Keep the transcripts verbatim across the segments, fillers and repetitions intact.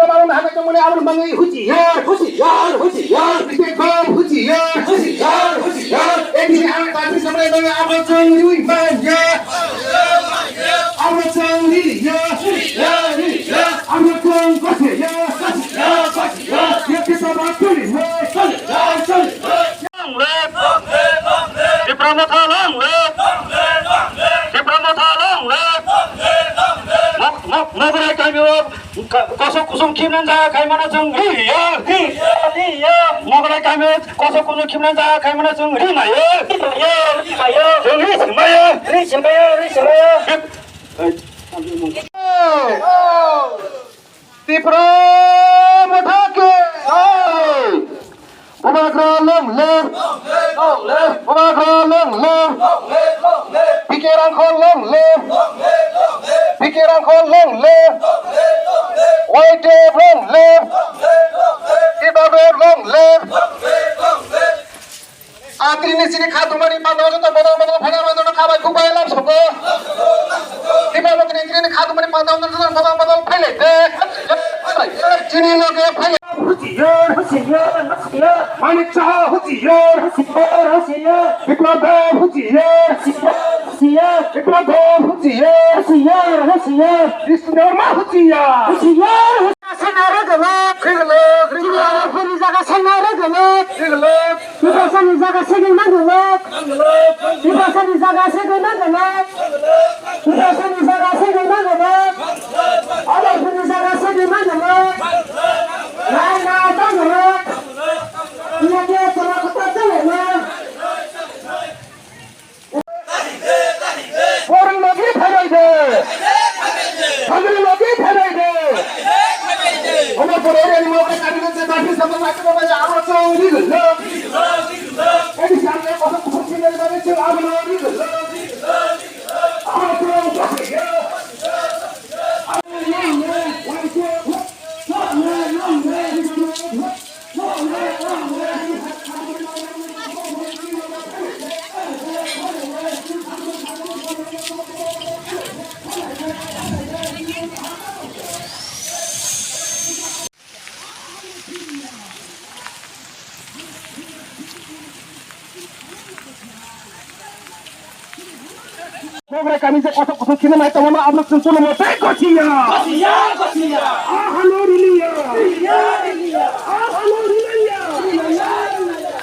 Tamang hana tongmani aboni bagwi huchiyar, huchiyar, huchiyar. Bikhe kom huchiyar, huchiyar, huchiyar. A D C ang party samrai bagwi abo chwng riwi manya. Abo chwng riya, riya, riya. Abo chwng kosiya, kosiya, kosiya. Yakhe sabha choliya, choliya, choliya. Long live! Tipra Motha long live! Tipra Motha long live! Mok-, mok-, Mograi kamio ka-, kosok kusum khimna jaga khaimano chwng riya. Riya, riya. Mograi kamio kosok kusum khimna jaga khaimano chwng rimaya. Riya, riya. Chwng ri singmaya. Ri singmaya, ri singmaya. Tipra Motha ke jai! Bubagra long live! Bubagra long live! P K Rangkhol long live! P K Rangkhol long live! Y T F long live! T W F long live! Atri ni chini kha tumani panda joto bodol bodol phai rok joto kha bai khuk bai lam soko. Tipra Motha ni chini kha tumani panda joto bodol bodol phai lai de. Chini loge phai. Huchiyar, huchiyar, huchiyar. Manik Saha huchiyar. Huchiyar, huchiyar. Biplab Deb huchiyar. Huchiyar, huchiyar. Biplab Deb huchiyar. Huchiyar, huchiyar. Vishnu Debbarma huchiyar. Huchiyar, huchiyar. Sana rwgwlwk. Rwgwlwk, rwgwlwk. Sana rwgwlwk. Rwgwlwk. Tiprasani jaga segwi manglwk. Tiprasani jaga segwi manglwk. Tiprasani jaga segwi manglwk. Oborpuni jaga segwi manglwk. Nai nai manglwk. Iya ke toma kota chalai na. Borok logi phailai de. Sagri logi phailai de. Omo pore area ni mokhe kami se baphi sabla lakhe ba ya abo chong ri lo. Edi samne koso kuchhi mere bare chong abo lo ri lo. Abo chong. Mograi kami je kothok kothok khina nai tongma no ablo chwng kuno mote gosiya. Gosiya, gosiya. Ah, halo riliya. Riliya, riliya. Ah, halo riliya. Riliya, riliya.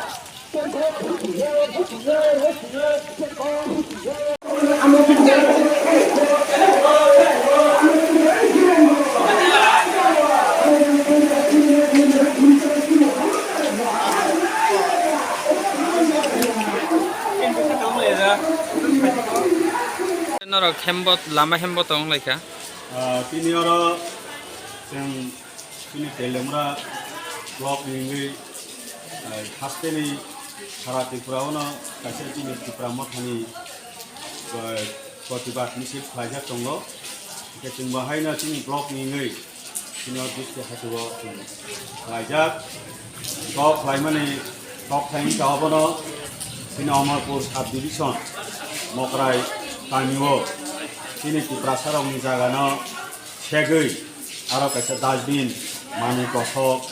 Norok hembo, lama hembo tong lai kha. Ah, tini oro chwng chini Teliamura block ni wngwi, ah, hasteni sara Tripura o no kaisa chini Tipra Mothani, ah, protibad misil khlaijak tongo. Hwnkhe chwng bo haino chini block ni wngwi chini o district hachwk o chwng khlaijak. Kok khlaimani kok thai wngkha obono chini Amarpur sub division Mokrai kami o chini Tiprasa rokni jaga no segwi aro kaisa dustbin manwi kosok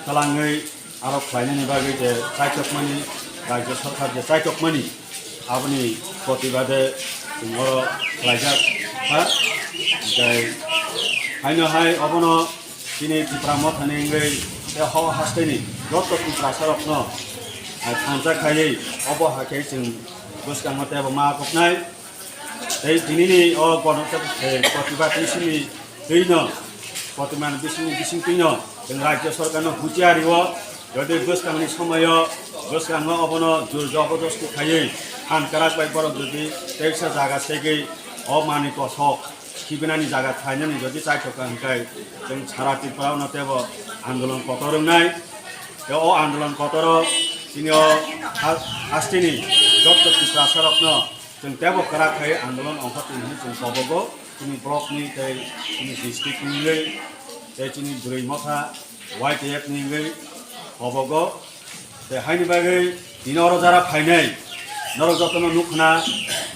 kwlangwi aro khlainani bagwi je chaichokmani, Rajya Sarkar je chaichokmani, aboni protibade chwng oro khlaijak kha. Tei haino hai obono chini Tipra Mothani wngwi tei hok hasteni joto Tiprasarokno, ah, thansa khaiwi obo hakhe chwng bwskango teibo ma koknai. Tei tinini o gono-, eh, protibad ni simi twi no, protibad ni bisingni bising twi no, chwng Rajya Sarkar no huchiari o, jodi bwskangni somoyo bwskango obono jur jobodosti khaiwi phan kwrak bai borok jodi teisa jaga segwi o manwi kosok khibinani jaga khlainani jodi chaithokha hwnkhe chwng sara Tripura no teibo andolon kotor wngnai. Tei o andolon kotoro chini o ha-, hasteni joto Tiprasarokno chwng teibo kwrak khai andolon ongkha tong hwnwi chwng kobogo, chini block ni tei chini district ni wngwi tei chini Bwrwi Motha Y T F ni wngwi kobogo. Tei haini bagwi tini oro jara phainai norok jotono nukna,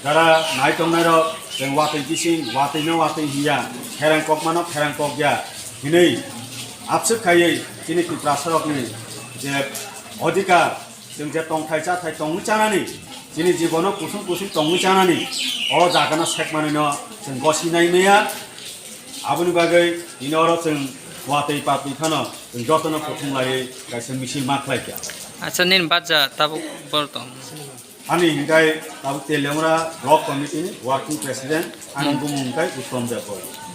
jara nai tongnairok chwng watwi bising watwi no watwi hiya, pherang kokmano pherang kokya. Hinwi abswk khaiwi chini Tiprasarokni je odhikar, chwng je tongthai chathai tongwi chanani, chini jibono kusung kusung tongwi chanani, o jagano sekmanino chwng gosinai maya. Aboni bagwi tini oro chwng watwi patwi phano chwng jotono kuthum laiwi kaisa misil ma khlaikha. Acha, nini bacha tabuk bor tong? Ani hingkai tabuk Teliamura Block Committee ni Working President, ani bumung hingkai Uttom Debbarma.